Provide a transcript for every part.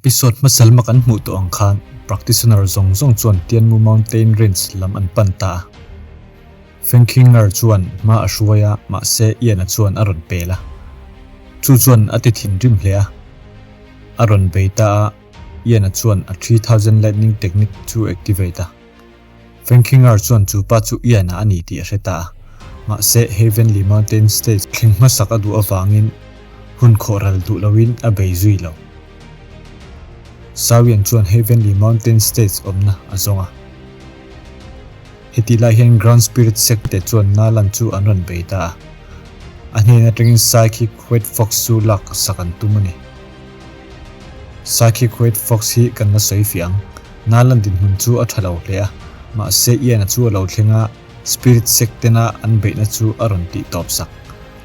Episode hmasa lama kan hmuh tawh ang khan practitioner zawng zawng chuan Tianmu Mountain Range lam an pan ta a. Fengqinger chuan hma a hruai a, mahse Ian-a chuan a rawn pel a. Chu chuan a ti thinrim hle a. A rawn bei ta a, Ian-a chuan a 3000 Lightning Technique chu activate a. Fengqinger chuan chu pa chu Ian-a a ni tih a hre ta a. Mahse Heavenly Mountain Stage thleng hmasak a duh avangin hun khawh ral duh loin a bei zui lo. Sawian chuan Heavenly Mountain Stage awmna a zawng a. Heti lai hian Ground Spirit Sect te chuan Nalan chu an rawn bei ta a. A hnen atangin Psychic White Fox chu lak sak an tum a ni. Psychic White Fox hi kan la sawi fiah ang. Nalan dinhmun chu a tha lo hle a, mahse Ian-a chu a lo thleng a, Spirit Sect tena an beihna chu a rawn tih tawp sak.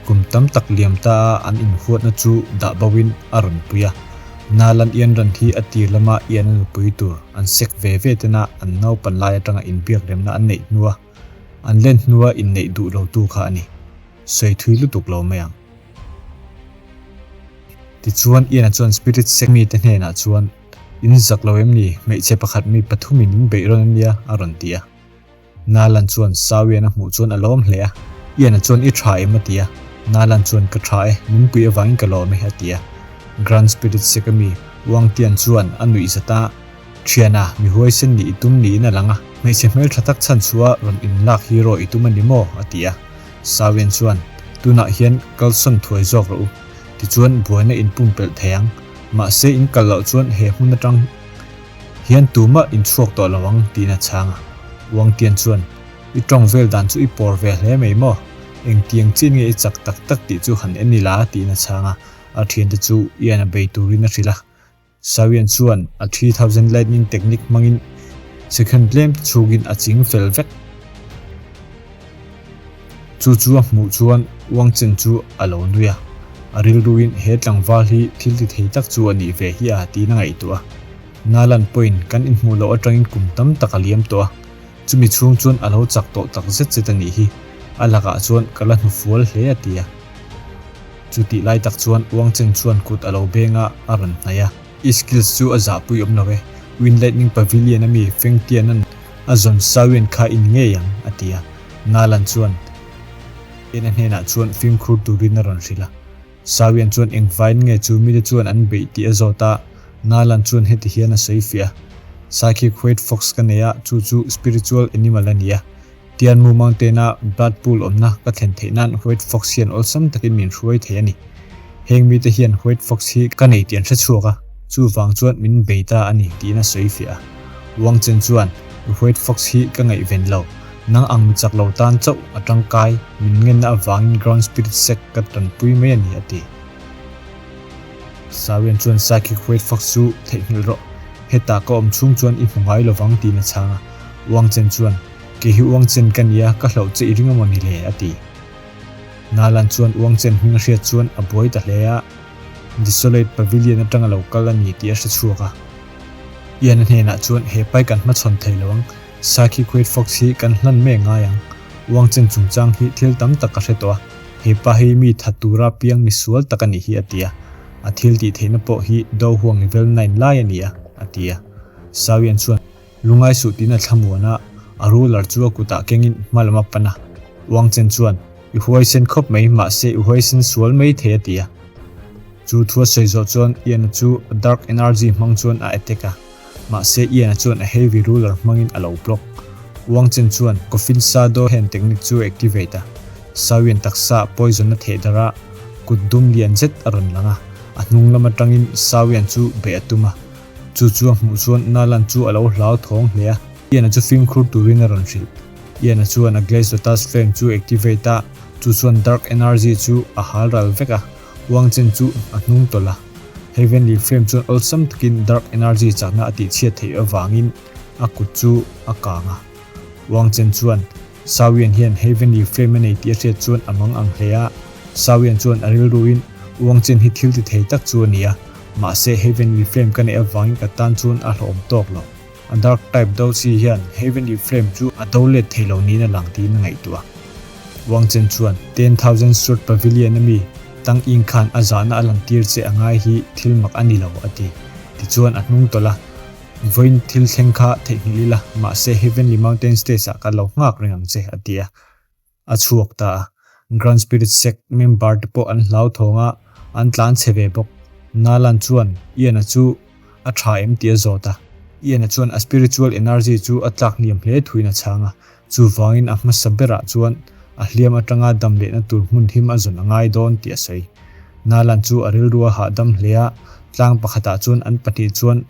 Kum tam tak liam ta a an inhuatna chu dah bo in a rawn pui a. Nalan Ian ran hi a tir lama Ian-a nupui tur an sek ve ve tena an naupan lai atanga inbiak remna an neih hnua an len hnua inneih duh lo tu kha a ni. Sawi thui lutuk lo mai ang. Tichuan Ian-a chuan Spirit sek mite hnenah chuan, In zak lo em ni? Hmeichhe pakhat mi pathumin in beih rawn a nia, a rawn ti a. Nalan chuan Sawian a hmuh chuan a lawm hle a, Ian-a chuan i tha em a ti a, Nalan chuan ka tha e, min pui avangin ka lawm e a ti a. Grand Spirit sek a mi Wang Tian chuan a nuih zat a, Thiana, mi huaisen nih i tum niin a lang a, hmeichhe hmel tha tak chhan chhuah rawn inlak hero i tum a ni maw? a ti a. Sawian chuan, Tunah hian kalsawn thuai zawk rawh u, tichuan buaina in pumpelh thei ang, mahse in kal loh chuan he hmun atang Hian tumah in chhuak tawh lo ang tiin a chhang a. Wang Tian chuan, I tawng vel dan chu i pawr ve hle mai maw? Engtiang chin nge i chak tak tak tih chu han en ila tiin a chhang a. A thiante chu Ian a bei turin a hrilh a. Sawian chuan a 3000 lightning technique hmangin second tlem te chhungin a ching fel vek. Chu chu a hmuh chuan Wang Chen chu a lo nui a, a rilruin he tlangval hi thil ti thei tak chu a nih ve hi a tiin a ngaihtuah a. Nalan pawhin kan inhmuh loh atangin kum tam tak a liam tawh a, chumi chhung chuan a lo chak tawh tak zet zet a nih hi, a lakah chuan ka la hnufual hle a ti a. Chutih lai tak chuan Wang Chen chuan kut a lo beng a, a rawn hnaih a. I skills chu a zahpui awm lo e, Wind Lightning Pavilion a mi Feng Tian-a'n a zawn Sawian kha in ngei ang, a ti a. Nalan chuan Ena hnenah chuan fimkhur turin a rawn hrilh a. Sawian chuan engvain nge chu mite chuan an beih tih a zawt a, Nalan chuan heti hian a sawi fiah a, Sakhi White Fox ka nei a, chu chu spiritual animal a ni a. Tianmu Mountain-a blood pool awmna ka thlen theih nan White Fox hian awlsam takin min hruai thei a ni. Heng mite hian White Fox hi ka nei tih an hre chhuak a, chuvang chuan min bei ta a ni tiin a sawi fiah a. Wang Chen chuan, I White Fox hi ka ngaihven lo. Nang ang mi chak lo tan chauh a tangkai, min ngenna avangin Ground Spirit Sect ka tanpui mai a ni, a ti. Sawian chuan Psychic White Fox chu theihnghilh rawh, hetah ka awm chhung chuan i hmu ngai lovang tiin a chhang a. Wang Chen chuan, Kei hi Wang Chen ka nia, ka hlauh che i ring amaw ni le? a ti. Nalan chuan Wang Chen hming a hriat chuan a buai ta hle a, Desolate Pavilion atanga lo kal a ni tih a hre chhuak a. Ian-a hnenah chuan he pai kan hmachhawn thei lo ang, Sakhi Great Fox hi kan hlan mek ngai ang. Wang Chen chungchang hi thil tam tak ka hre tawh a, he pa hi mi that tura piang mi sual tak a nih hi a ti a. A thil tih theihna pawh hi Do Huang level 9 lai a ni a, a ti a. Sawian chuan lungai suh tiin a thlamuan a, a ruler chu a kutah kengin hma lam a pan a. Wang Chen chuan, I huaisen khawp mai, mahse i huaisen sual mai thei a ti a. Chu thu a sawi zawh chuan Ian-a chu a dark energy hmang chuan a attack a. Mahse Ian-a chuan a heavy ruler hmangin a lo block. Wang Chen chuan Coffin Sado hand technique chu a activate a. Sawian taksa poison a theh darh a, kut dum lian zet a rawn lang a. A hnung lam atangin Sawian chu beih a tum a. Chu chu a hmuh chuan Nalan chu a lo hlau thawng hle a. Ian-a chu fimkhur turin a rawn hrilh. Ian-a chuan a Glaze Lotus Flame chu activate a, chu chuan dark energy chu a hal ral vek a. Wang Chen chu a hnung tawlh a, Heavenly Flame chuan awlsam takin Dark Energy chakna a tihchhiat theih avangin a kut chu a kang a. Wang Chen chuan Shao Yan hian Heavenly Flame a nei tih a hriat chuan a mang ang hle a. Shao Yan chuan a rilruin Wang Chen hi thil ti thei tak chu a ni a, mahse Heavenly Flame ka neih avangin ka tan chuan a hlawhawm tawk lo. A dark type do chi hian Heavenly Flame chu a do let thei lo niin a lang tiin a ngaihtuah a. Wang Chen chuan, 10,000 Sword Pavilion a mi Tang Ying khan a zahna a lantir che a ngai hi thil mak a ni lo, a ti. Tichuan a hnung tawlh a, Vawiin thil thleng kha theihnghilh ila, mahse Heavenly Mountain Stage ah ka lo nghak reng ang che, a ti a. A chhuak ta a. Grand Spirit Sect member te pawh an hlauthawng a, an tlan chhe ve bawk. Nalan chuan Ian-a chu a tha em tih a zawt a. Ian-a chuan a spiritual energy chu a tlak hniam hle thuin a chhang a. Chuvangin a hmasa berah chuan a hliam atanga dam lehna tur hmun him a zawn a ngai dawn tih a sawi. Nalan chu a rilru a hahdam hle a, tlang pakhatah chuan an pahnih chuan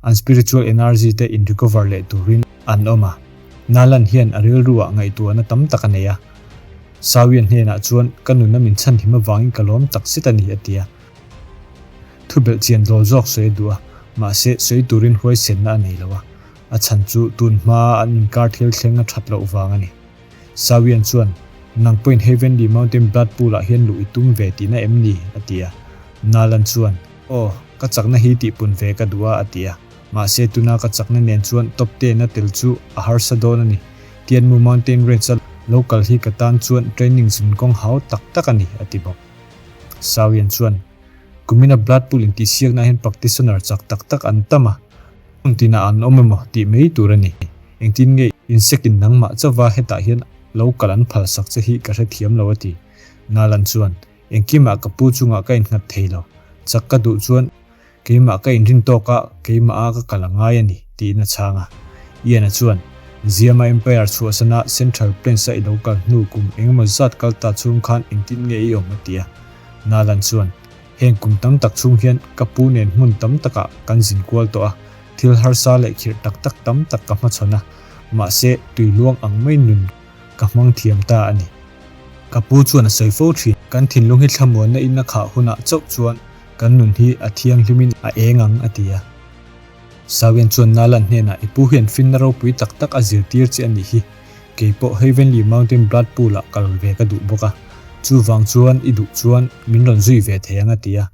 an spiritual energy te in recover leh turin an awm a. Nalan hian a rilruah ngaihtuahna tam tak a nei a. Sawian hnenah chuan ka nuna min chhanhim avangin ka lawm tak zet a ni a ti a. Thubelh chian dawl zawk sawi a duh a, mahse sawi turin huaisenna a nei lo a. A chhan chu tun hmaa an inkar thil thleng a that loh vang a ni. Sawian chuan, Nang pawhin Heavenly Mountain Blood Pool ah hian luh i tum ve tihna em ni? a ti a. Nalan chuan, Aw, ka chakna hi tihpun ve ka duh a a ti a. Mahse tuna ka chakna nen chuan top ten a tel chu a harsa dawn a ni. Tianmu Mountain Range a lo kal hi ka tan chuan training zinkawng hau tak tak a ni, a ti bawk. Sawian chuan, Kumina Blood Pool intihsiakna ah hian practitioner chak tak tak an tam a, hmun tinah an awm emaw tih mai tur a ni. Engtin nge insect in nangmah chauva hetah hian lo kal an phalsak che hi ka hrethiam lo a ti. Nalan chuan, Engkimah ka pu chungah ka innghat thei lo. Chak ka duh chuan Keimah ka inrin tawk a, keimah a ka kal a ngai a ni, tiin a chhang a. Ian-a chuan, Ziama Empire chhuahsana Central Plains-a i lo kal hnu kum engemaw zat kal ta chhung khan engtin nge i awm? a ti a. Nalan chuan, Heng kum tam tak chhung hian ka pu nen hmun tam takah kan zin kual tawh a, thil harsa leh khirh tak tak tam tak ka hmachhawn a, mahse tui luang ang mai nun ka hmang thiam ta a ni. Ka pu chuan a sawi fo thin. Kan thinlung hi thlamuanna in a khah hunah chauh chuan Kan nun hi a thianghlimin a eng ang, a ti a. Sawian chuan Nalan hnenah, I pu hian finna ropui tak tak a zirtir che a nih hi. Kei pawh Heavenly Mountain Blood Pool-ah kal ve ka duh bawk a. Chuvang chuan i duh chuan min rawn zui ve thei ang, a ti a.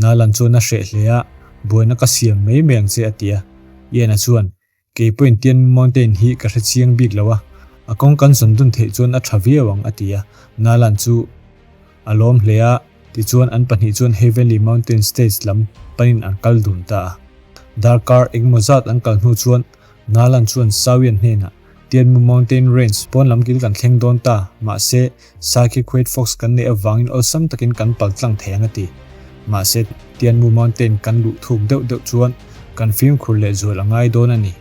Nalan chuan a hreh hle a, Buaina ka siam mai mai ang che, a ti a. Ian-a chuan, Kei pawhin Tianmu Mountain hi ka hre chiang bik lo a, a kawng kan zawn dun theih chuan a tha viau ang, a ti a. Nalan chu a lawm hle a, tichuan an pahnih chuan Heavenly Mountain Stage lam panin an kal dun ta a. Darkar engemaw zat an kal hnu chuan Nalan chuan Sawian hnenah, Tianmu Mountain Range pawn lam kil kan thleng dawn ta, mahse Sakhi Khuait Fox kan neih avangin awlsam takin kan pal tlang thei ang a ti. Mahse, Tianmu Mountain kan luh thuk deuh deuh chuan kan fimkhur leh zual a ngai dawn a ni.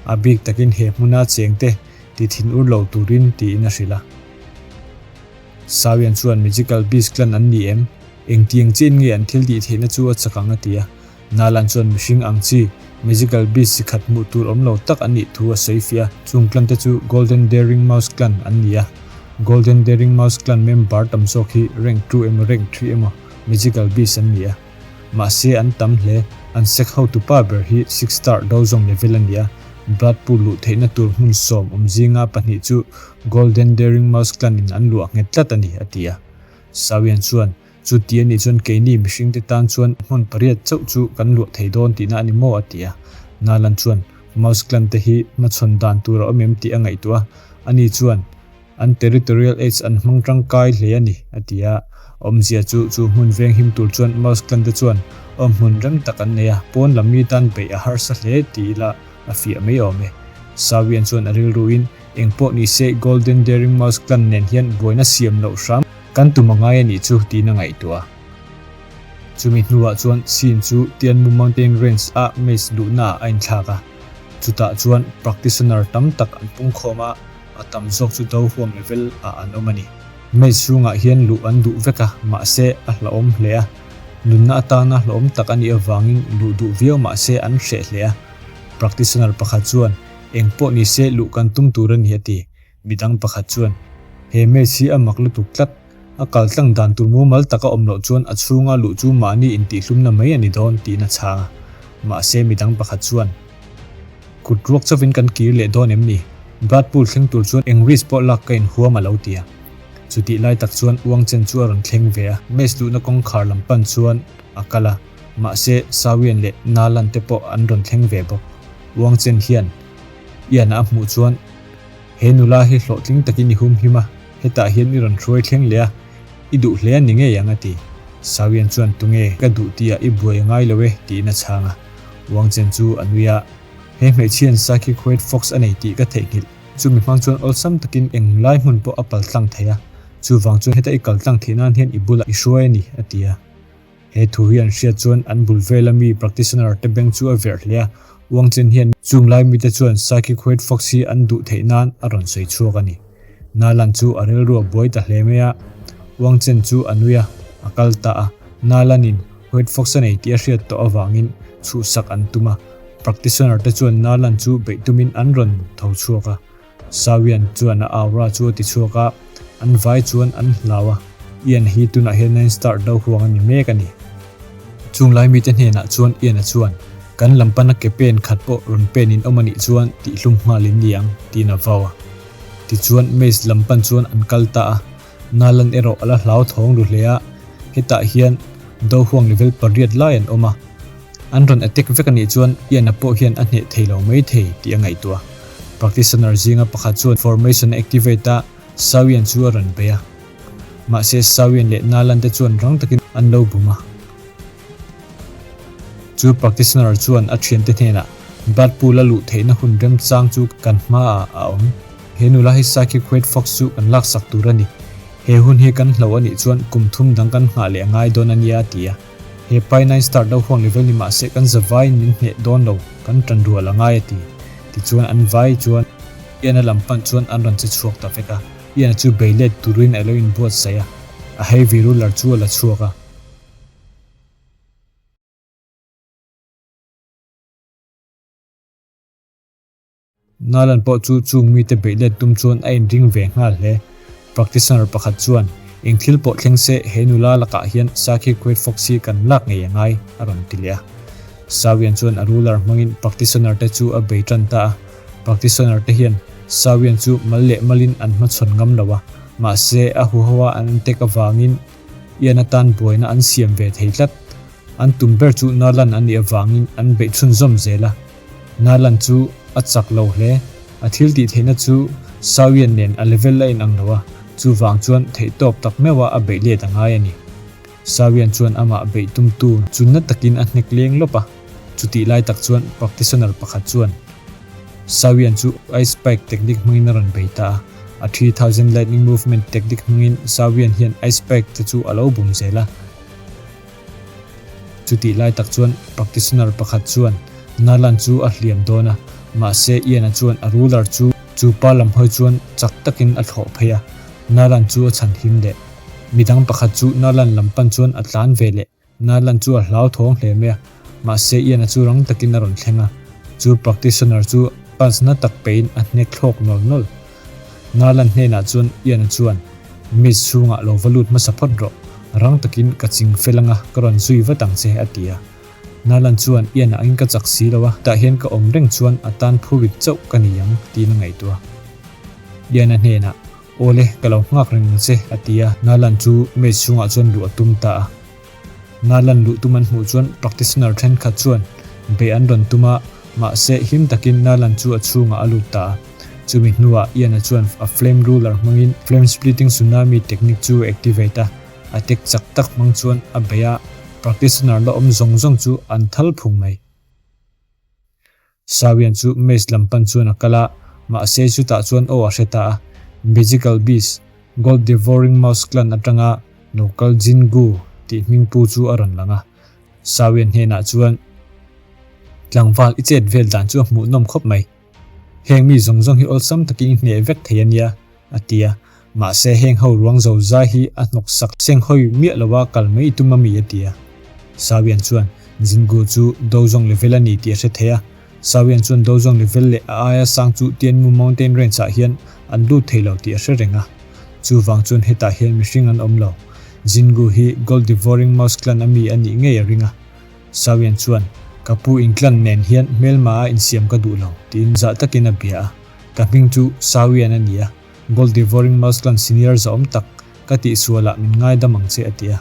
A bik takin he hmuna chengte ti thin ur lo turin tiin a hrilh a. Sawian chuan Magical Beast clan an ni em? Engtiang chiin nge an thil tih theihna chu a chak ang a ti a. Nalan chuan mihring ang chi, magical beast chi khat hmuh tur awm lo tak an nih thu a sawi fiah a, chung clan te chu Golden Daring Mouse Clan an ni a. Golden Daring Mouse Clan member tam zawk hi rank 2 emaw rank 3 emaw magical beast an ni a. Mahse an tam hle, an sek hotupa ber hi six star dozong level a ni a, Blood Pool luh theihna tur hmun sawm awm zinga pahnih chu Golden Daring Mouse Clan in an luah nghet tlat a ni, a ti a. Sawian chuan Chuti a nih chuan keini mihringte tan chuan hmun pariat chauh chu kan luah thei dawn tihna a ni maw? a ti a. Nalan chuan Mouse Clan te hi hmachhawn dan tur a awm em tih a ngaihtuah a, ani chuan an territorial age an hmang tangkai hle a ni, a ti a. Awmzia chu chu hmun veng him tur chuan Mouse Clan te chuan awm hmun rem tak an nei a, pawn lam mi tan beih a harsa hle ti ila a fiah mai awm e. Sawian chuan a rilruin engpawh ni se Golden Daring Mouse Clan nen hian buaina siam loh hram Kan tum a ngai a nih chu tiin a ngaihtuah a. Chumi hnuah chuan Sin chu Tianmu Mountain Range a maze luhna ah a inthlak a. Chutah chuan practitioner tam tak an pungkhawm a, a tam zawk chu do huam level ah an awm a ni. Maze chhungah hian luh an duh vek a, mahse a hlauhawm hle a. Nunna atana hlauhawm tak a nih avangin luh duh viau mahse an hreh hle a. Practitioner pakhat chuan, Engpawh nise luh kan tum tur a ni a ti. Midang pakhat chuan, He maze hi a mak lutuk tlat. A kal tlang dan tur mumal taka awm loh chuan a chhunga luh chu mahni intihlumna mai a ni dawn, tiin a chhang a. Mahse midang pakhat chuan, Kut ruak chauhin kan kir leh dawn em ni? Blood pool thleng tur chuan eng risk pawh lak ka inhuam a lo ti a. Chutih lai tak chuan Uang Chen chu a rawn thleng ve a. Maze luhna kawngkhar lam pan chuan a kal a, mahse Sawian leh Nalan te pawh an rawn thleng ve bawk. Uang Chen hian Ian-a a hmuh chuan, He nula hi hlawhtling takin i humhim a, hetah hian i rawn hruai thleng leh a, i duh hle a ni ngei ang a ti. Sawian chuan Tunge ka duh tih ah i buai a ngai lo e tiin a chhang a. Wang Chen chu a nui a, He hmeichhiain Psychic White Fox a nei tih ka theihnghilh. Chumi hmang chuan awlsam takin eng lai hmun pawh a pal tlang thei a, chuvang chuan heta i kal tlang theih nan hian i bulah i hruai a ni, a ti a. He thu hi an hriat chuan an bul vela mi practitioner te beng chu a verh hle a, Wang Chen hian chung lai mite chuan Psychic White Fox hi an duh theih nan a rawn sawi chhuak a ni. Nalan chu a rilru a buai ta hle mai a, Wang Chen chu a nui a, a kal ta a. Nalan-in White Fox a nei tih a hriat tawh avangin chhuhsak an tum a, practitioner te chuan Nalan chu beih tumin an rawn tho chhuak a. Sawian chuan a aura chu a ti chhuak a, an vai chuan an hlau a, Ian hi tunah hian Nine Star do huang a ni mek a ni. Chung lai mite hnenah chuan Ian-a chuan, Kan lam pana ke pen khat pawh rawn pen in awm a nih chuan tihhlum nghal in ni ang, tiin a vau a. Tichuan Maze lam pan chuan an kal ta a, Nalan erawh a la hlauthawng ru hle a, hetah hian do huang level pariat lai an awm a. An rawn attack vek a nih chuan Ian-a pawh hian a hneh thei lo mai thei tih a ngaihtuah. Practitioner zinga pakhat chuan formation a activate a, Sawian chu a rawn bei a. Mahse Sawian leh Nalan te chuan rang takin an lo bum a. Chu practitioner chuan a thiante hnenah Blood pool a luh theihna hun remchang chu kan hmaah a awm. He nula hi Psychic White Fox chu kan laksak tur a ni. He hun hi kan hlo a nih chuan kum thum dang kan nghah leh a ngai dawn a nia a ti a. He pai nine star do huang level ni mahse kan zavaiin min hneh dawn lo, kan tan rual a ngai a ti. Tichuan an vai chuan Ian-a lam pan chuan an rawn che chhuak ta vek a. Ian-a chu bei let turin a lo inbuatsaih a, a heavy ruler chu a la chhuak a. Nalan pawh chu chung mite beih let tum chuan a inring ve nghal hle. Practitioner pakhat chuan, Eng thil pawh thleng se, he nula lakah hian Sakhi Great Fox hi kan lak ngei a ngai, a rawn ti leh a. Sawian chuan a ruler hmangin practitioner te chu a bei tan ta a. Practitioner te hian Sawian chu mal leh malin an hmachhawn ngam lo a, mahse a huho a an tek avangin Ian atan buaina an siam ve thei tlat. An tum ber chu Nalan a nih avangin an beih chhunzawm zel a. Nalan chu a chak lo hle. A thil tih theihna chu Sawian nen a level a inang lo a, chuvang chuan theihtawp tak meuha a beih let a ngai a ni. Sawian chuan amah beih tumtu chu na takin a hnek leng lawp a, chutih lai tak chuan practitioner pakhat chuan Sawian chu Ice Spike technique hmangin a rawn bei ta a. A 3000 Lightning Movement technique hmangin Sawian hian Ice Spike te chu a lo bum zel a. Chutih lai tak chuan practitioner pakhat chuan Nalan chu a hliam dawn a, mahse Ian-a chuan a ruler chu chu pa lam hawi chuan chak takin a thlawh phei a, Nalan chu a chhan him leh. Midang pakhat chu Nalan lam pan chuan a tlan ve leh, Nalan chu a hlauthawng hle mai a, mahse Ian-a chu rang takin a rawn thleng a, chu practitioner chu punch na tak peiin a hnek thlawk nawl nawl. Nalan hnenah chuan Ian-a chuan, Miss chhungah lo va lut hmasa phawt rawh, rang takin ka ching fel anga ka rawn zui vat ang che, a ti a. Nalan chuan, Ian-a angin ka chak si lo a, tah hian ka awm reng chuan a tan phurit chauh ka ni ang, tiin a ngaihtuah. Ian-a hnenah, Awle, ka lo nghak reng ang che, a ti a. Nalan chu maze chhungah chuan luh a tum ta a. Nalan luh tum an hmuh chuan practitioner thenkhat chuan beih an rawn tum a, mahse him takin Nalan chu a chhungah a lut ta a. Chumi hnuah Ian-a chuan a flame ruler hmangin flame splitting tsunami technique chu a activate a, a tek chak tak hmang chuan a bei a, practitioner la awm zawng zawng chu an thal phung mai. Sawian chu maze lam pan chuan a kal a, mahse chutah chuan aw a hre ta a, Magical Beast, Gold Devouring Mouse Clan atanga lo kal Jin Gu tih hming pu chu a rawn lang a. Sawian hnenah chuan, Tlangval i chet vel dan chu a hmuhnawm khawp mai. Heng mi zawng zawng hi awlsam takin i hneh vek thei a nia, a ti a. Mahse heng ho ruang zo zai hi a hnawk sak seng hawi miah lo a kal mai tum a mi a ti a. Sawian chuan Jingu chu Dozong level a ni tih a hre thei a. Sawian chuan Dozong level leh a aia sang chu Tianmu Mountain Range ah hian an lut thei lo tih a hre reng a. Chuvang chuan hetah hian mihring an awm lo. Jingu hi Gold Devouring Mouse Clan a mi a nih ngei a ring a. Sawian chuan, Ka pu inklan nen hian hmelma a insiam ka duh lo, tiin zah takin a bia a. Ka hming chu Sawian a ni a, Gold Devouring Mouse Clan senior zahawm tak, ka tihsualah min ngaidam ang che, a ti a.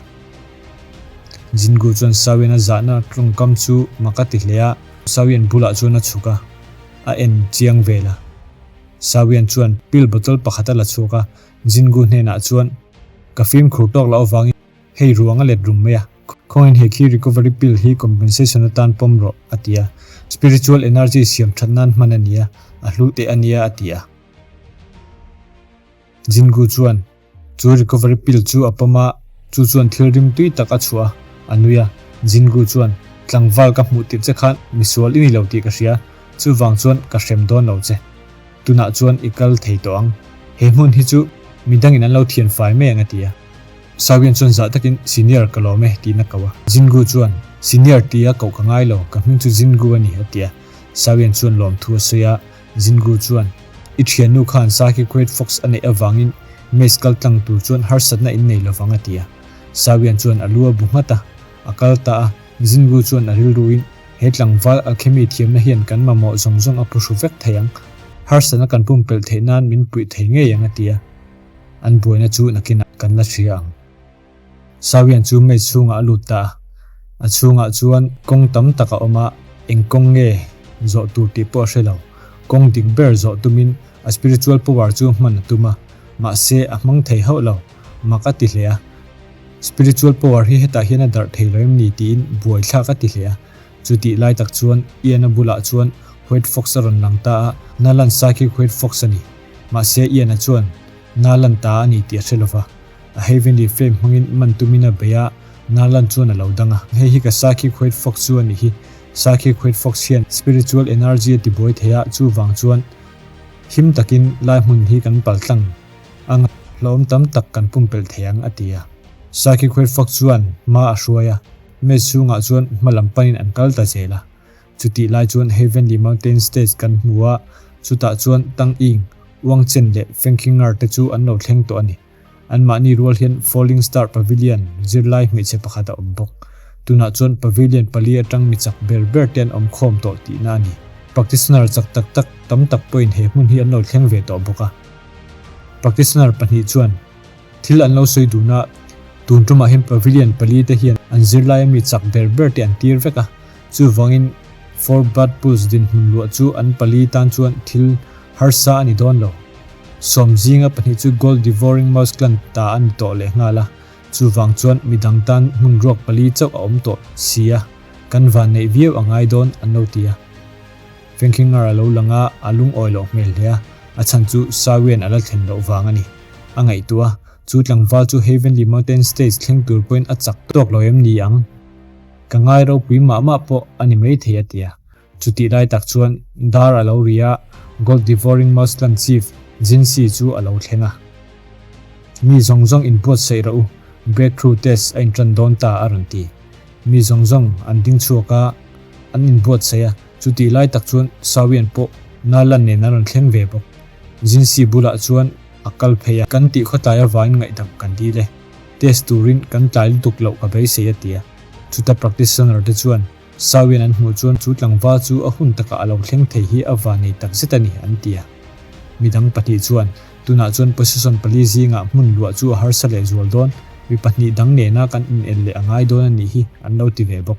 Jingu chuan Sawian a zahna tawngkam chu mak a ti hle a, Sawian bulah chuan a chhuk a, a en chiang vel a. Sawian chuan pill bottle pakhat a la chhuak a, Jingu hnenah chuan, Ka fimkhur tawk loh avangin. Hei ruang a let rum mai a, khawngin he khi recovery pill hi compensation atan pawm rawh, a ti a. Spiritual energy siam that nan hman a ni a, a hlu teh a nia, a ti a. Jingu chuan chu recovery pill chu a pawm a, chu chuan thil rim tui tak a chhuah a, a nui a. Jingu chuan, Tlangval ka hmuh tirh che khan misual i ni lo tih ka hria, chuvang chuan ka hrem dawn lo che. Tunah chuan i kal thei tawh ang. He hmun hi chu midangin an lo thian fai mai ang a ti a. Sawian chuan zah takin, Senior, ka lawm e, tiin a ko a. Jingu chuan, Senior tia koh ka ngai lo, ka hming chu Jingu a ni, a ti a. Sawian chuan lawmthu a sawi a. Jingu chuan, I thiannu khan Saki Great Fox a neih avangin maze kal tlang tur chuan harsatna in nei lovang, a ti a. Sawian chuan a lu a bu nghat a, a kal ta a. Jingu chuan a rilruin, He tlangval alchemy thiamna hian kan mamawh zawng zawng a phuhru vek thei ang. Harsatna kan pumpelh theih nan min puih thei ngei ang, a ti a. An buaina chu nakinah kan la hria ang. Sawian chu maze chhungah a lut ta a. A chhungah chuan kawng tam tak a awm a, eng kawng nge zawh tur tih pawh a hre lo. Kawng dik ber zawh tumin a spiritual power chu hman a tum a, mahse a hmang thei hauh lo. Mak a ti hle a. Spiritual power hi hetah hian a darh thei lo em ni tiin buaithlak a ti hle a. Chutih lai tak chuan Ian-a bulah chuan White Fox a rawn lang ta a, Nalan Sakhi White Fox a ni. Mahse Ian-a chuan Nalan ta a ni tih a hre lova. A Heavenly Flame hmangin man tumin a bei a, Nalan chuan a lo dang a. Hei hi ka Sakhi White Fox chu a nih hi. Sakhi White Fox hian spiritual energy a tibuai thei a, chuvang chuan him takin lai hmun hi kan paltlang ang a, hlauhawm tam tak kan pumpelh thei ang, a ti a. Sakhi White Fox chuan hma a hruai a. Maze chhungah chuan hma lam panin an kal ta zel a. Chutih lai chuan Heavenly Mountain Stage kan hmu a, chutah chuan Tang Ying, Wang Chen leh Feng Qingar te chu an lo thleng tawh a ni. Anmahni rual hian Falling Star Pavilion zirlai hmeichhe pakhat a awm bawk. Tunah chuan Pavilion pali atang mi chak ber ber te an awm khawm tawh tihna a ni. Practitioner chak tak tak tam tak pawhin he hmun hi an lo thleng ve tawh bawk a. Practitioner pahnih chuan. Thil an lo sawi dun a, tun tumah hian Pavilion pali te hian an zirlaia mi chak ber ber te an tir vek a, chuvangin Four Blood Pools dinhmun luah chu an pali tan chuan thil harsa a ni dawn lo. Sawm zinga pahnih chu Gold Devouring Mouse Clan ta a ni tawh lehnghal a, chuvang chuan midang tan hmun ruak pali chauh a awm tawh si a, kan vanneih viau a ngai dawn an lo ti a. Fengkhingar a lo lang a, a lungawi loh hmel hle a, a chhan chu Sawian a la thlen loh vang a ni. A ngaihtuah a, chu tlangval chu Heavenly Mountain Stage thleng tur pawhin a chak tawk lo em ni ang? Ka ngai ropui mah mah pawh a ni maithei a ti a. Chutih lai tak chuan dar a lo ri a, Gold Devouring Mouse Clan Chief Jinxi chu a lo thleng a. Mi zawng zawng inbuatsaih rawh u, Breakthrough Test a inṭan dawn ta a rawn ti. Mi zawng zawng an ding chhuak a, an inbuatsaih a, chutih lai tak chuan Sawian pawh Nalan nen an rawn thleng ve bawk. Jinxi bulah chuan a kal phei a. Kan tih khawtlai avangin ngaihdam kan dil e. Test turin kan tlai lutuk loh ka beisei a ti a. Chuta practitioner te chuan Sawian an hmuh chuan chu tlangval chu a hun takah a lo thleng thei hi a vanei takzet a ni an ti a. Midang pahnih chuan tunah chuan position pali zingah hmun luah chu a harsa leh zual dawn, mi pahnih dang nena kan inel leh a ngai dawn a nih hi an lo ti ve bawk.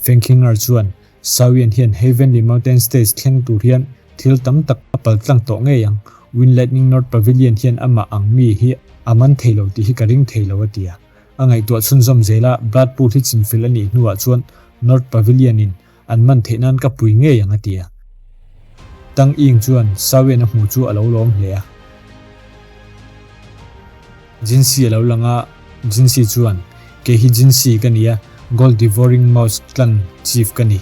Fengkhinger chuan Sawian hian Heavenly Mountain Stage thleng tur hian thil tam tak a paltlang tawh ngei ang. Wind Lightning North Pavilion hian amah ang mi hi a man thei lo tih hi ka ring thei lo a ti a. A ngaihtuah chhunzawm zel a, Blood Pool hi chinfel a nih hnuah chuan North Pavilion in an man theih nan ka pui ngei ang a ti a. Tang Ying chuan Sawian a hmu chu a lo lawm hle a. Jinxi a lo lang a, Jinxi chuan, Kei hi Jinxi ka ni a, Gold Devouring Mouse Clan Chief ka ni.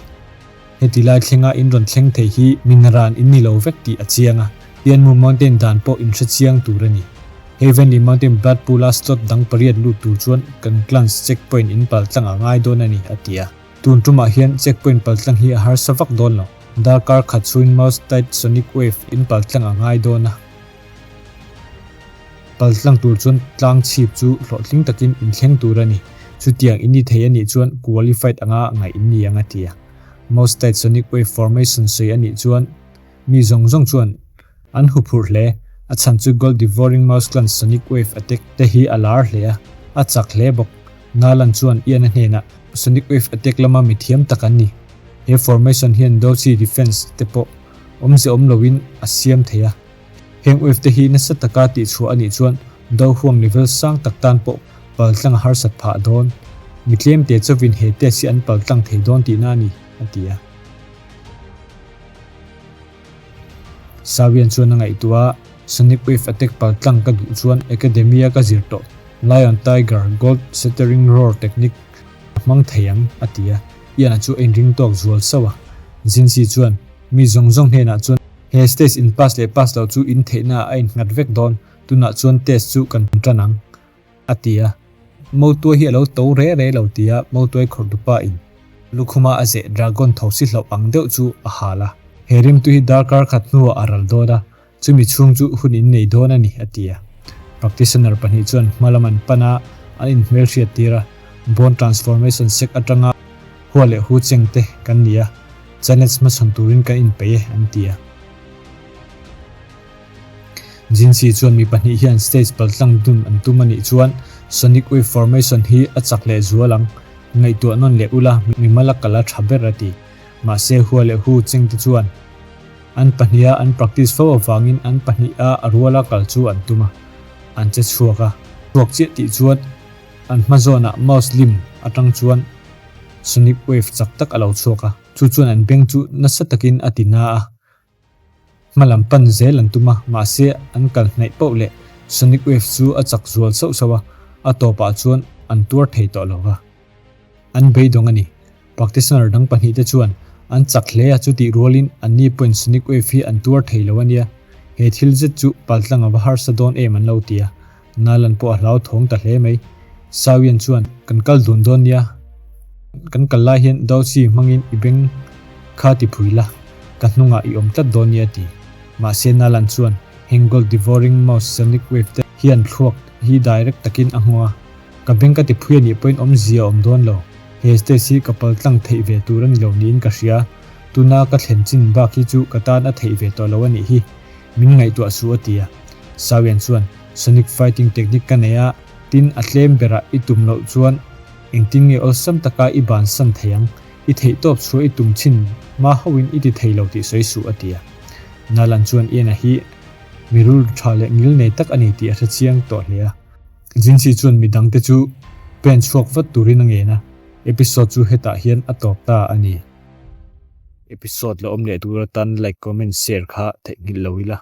Heti lai thlenga in rawn thleng thei hi min ran in ni lo vek tih a chiang a, Tianmu Mountain dan pawh in hre chiang tur a ni. Heavenly Mountain Blood Pool-a slot dang pariat lut tur chuan kan clans checkpoint in paltlang a ngai dawn a ni, a ti a. Tun tumah hian checkpoint paltlang hi a harsa vak dawn lo. Darkar khat chhuin Mouse Tide Sonic Wave in paltlang a ngai dawn a. Paltlang tur chuan tlang chhip chu hlawhtling takin inthleng tur a ni. Chutiang in ni thei a nih chuan qualified anga ngaih in ni ang a ti a. Most tight sonic wave formation sawi a nih chuan mi zawng zawng chuan an huphurh hle. A chhan chu Gold Devouring Mouse Clan sonic wave attack te hi a lar hle a, a chak hle bawk. Nalan chuan Ian-a hnenah sonic wave attack lama mi thiam tak an ni. He formation hian Dochi defense te pawh awmze awm loin a siam thei a. Heng wave te hi nasa taka tihchhuah a nih chuan do huang level sang tak tan pawh Paltlang a harsat phah dawn. Mi tlemte chauhin he test hi an paltlang thei dawn tihna a ni, a ti a. Sawian chuan a ngaihtuah a, Sonic Wave Attack paltlang ka duh chuan Academy-a ka zir tawh Lion Tiger Gold Shattering Roar technique a hmang thei ang, a ti a. Ian-a chu a inring tawk zual sauh a. Jinsi chuan, Mi zawng zawng hnenah chuan he stage in pass leh pass loh chu in theihna ah a innghat vek dawn, tunah chuan test chu kan tan ang, a ti a. Motuai hi a lo to re re lo tia Motuai khawrhtupa in lukhuma a zeh dragon thosi hlauh ang deuh chu a hal a. He rimtu hi darkar khat hnuah a ral dawn a, chumi chhung chu hun in nei dawn a ni, a ti a. Practitioner pahnih chuan hma lam an pan a, an inhmelhriat tir a, Bone Transformation Sect atanga hua leh hu cheng te kan ni a, challenge hmachhawn turin kan inpeih e, an ti a. Jinsi chuan mi pahnih hian stage paltlang dun an tum a nih chuan Sonic Wave Formation hi a chak leh zual ang. Ngaihtuah nawn leh ula, mimal a kal a tha ber a ti. Mahse hua leh hu cheng te chuan an pahniha an practice fo avangin an pahniha a ruala kal chu an tum a, an che chhuak a. Chhuak chiah tih chuan an hma zawnah mouse lim atang chuan Sonic Wave chak tak a lo chhuak a, chu chuan an beng chu nasa takin a ti na a. Hma lam pan zel an tum a, mahse an kal hnaih poh leh Sonic Wave chu a chak zual sauh sauh a, a tawpah chuan an tuar thei tawh lo va. An beidawng a ni. Practitioner dang pahnihte chuan an chak hle a, chutih rualin anni pawhin Sonic Wave hi an tuar thei lo a nia. He thil zet chu paltlang a va harsa dawn em an lo ti a. Nalan pawh a hlauthawng ta hle mai. Sawian chuan, Kan kal dun dawn nia. Kan kal lai hian Dawsi hmangin i beng kha ti phui la, ka hnungah i awm tlat dawn nia a ti. Mahse Nalan chuan, Heng Gold Devouring Mouse Sonic Wave te hian thluak hi direct takin a nghawng a, ka beng ka ti phui a nih pawhin awmzia a awm dawn lo. He stage hi ka paltlang theih ve tur a ni lo niin ka hria. Tuna ka thlen chin bak hi chu ka tan a theih ve tawh lo a nih hi. Min ngaihtuah suh a ti a. Sawian chuan, Sonic fighting technique ka nei a, tin a tlem berah i tum loh chuan engtin nge awlsam taka i bansan thei ang, i theihtawp chhuah i tum chin hma hauhin i ti thei lo tih sawi suh a ti a. Nalan chuan Ian-a hi mi rilru tha leh ngil nei tak a ni tih a hre chiang tawh hle a. Jinsi chuan midangte chu pen chhuak vat turin a ngen a, episode chu hetah hian a tawp ta a ni. Episode la awm leh tur atan like, comment, share kha theihnghilh lo ila.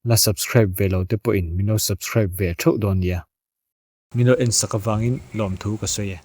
La subscribe ve lo te pawhin min lo subscribe ve theuh dawn nia. Min lo en sak avangin lawmthu ka sawi e.